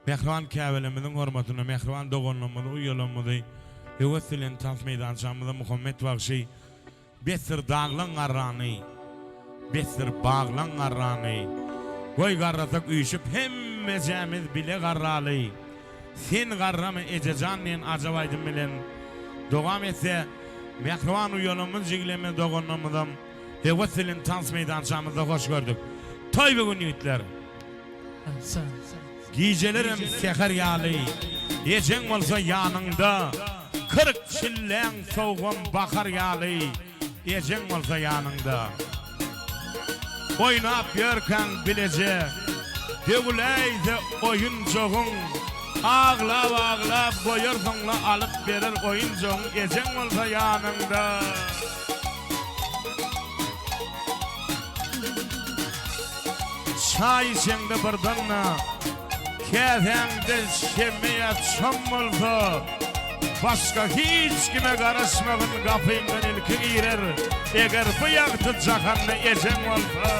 Mähriban käbelerimiziň hormatyna mähriban doganlarymyzy, uýalarymyzy höwes bilen tans meýdançamyza Muhammet bagşy Besdir daglaň garrany, besdir baglaň garrany, Goý garrasak üýşüp hemmejämiz bile garraly, Sen garrama ejejan diýen ajap aýdym bilen dowam etse, mähriban uýalarymyz, jigilerimiz, doganlarymyzam höwes bilen tans meýdançamyzda hoş gördük. Toý bu gün ýigitler! Gijelerem säher ýaly, ejeň bolsa ýanyňda, 40 çilläň sowugam bahar ýaly, ejeň bolsa ýanyňda. Oýnap ýörkäň bileje, döwüläýse oýunjagyň, aglap-aglap goýarsyň-la alyp berer oýunjagyň, ejeň bolsa ýanyňda. Çaý içeňde birden-de käsäňde şemme ýa çom bolsa, başga hiç kime garaşmagyn gapyňdan ilki girer, eger bu ýagty jahanda ejeň bolsa.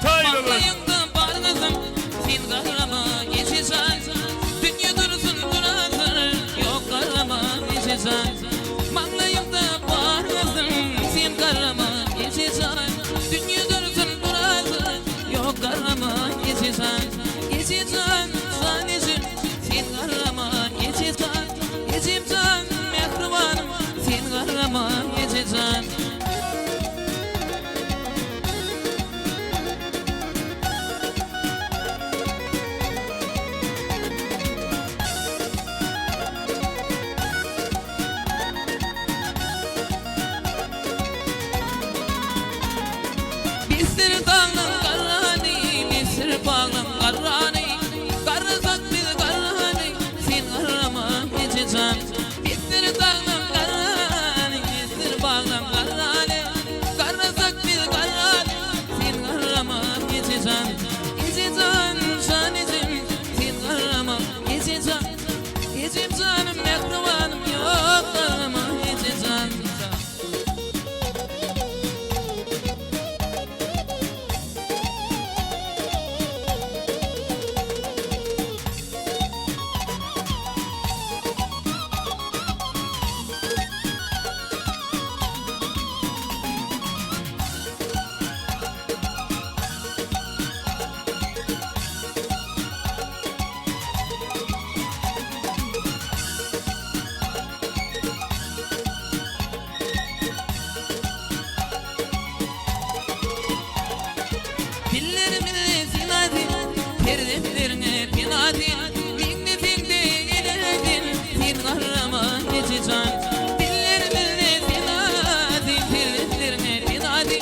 Toý bu gün! Maňlaýyňda bar gyzym, sen garrama eje jan, Dünýe dursun durasyr, ýok garrama eje jan. Maňlaýyňda bar gyzym, sen garrama eje jan, Dünýe dursun durasyr, ýok garrama eje jan. Eje jan, jan ejem, sen garrama eje jan, Ejem jan, mähribanym, sen garrama eje jan. Besdir daglaň garrany, besdir baglaň garrany, Garrasak biz garrany, sen garrama eje jan. Besdir daglaň garrany, besdir baglaň garrany, Garrasak biz garrany, sen garrama eje jan. Eje jan, jan ejem, sen garrama eje jan. Ejem janym mähribanym ýok garrama eje jan. Dillerimizi synady, perzentleriňe penady, Meňleseň-de eneňden, sen garrama eje jan. Dillerimizi synady, perzentleriňe penady,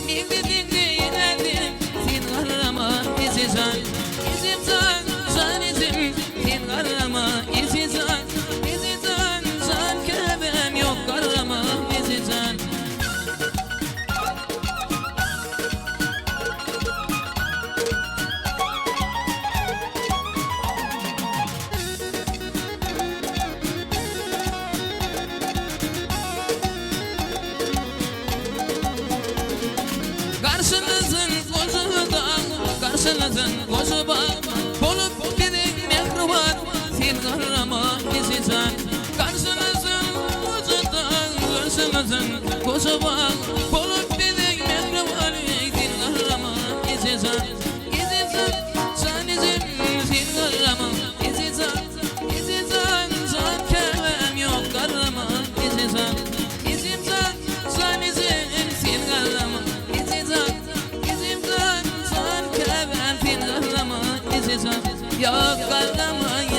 Meňleseň-de eneňden, sen garrama eje jan. Ejem jan, jan ejem, sen garrama eje jan. Eje jan, jan käbäm ýok garrama eje jan. Garşylasyn goja dag, garşylasyn goja bag, Bolup biziň mähriban, sen garrama eje jan. Garşylasyn goja dag, garşylasyn goja bag, Bolup biziň mähriban, sen garrama eje jan. Eje jan, jan ejem, sen garrama eje jan. Eje jan, jan käbäm ýok garrama eje jan. Ejem jan, jan ejem, sen garrama eje jan. Ejem jan, jan käbäm, sen garrama eje jan. Ýok garrama.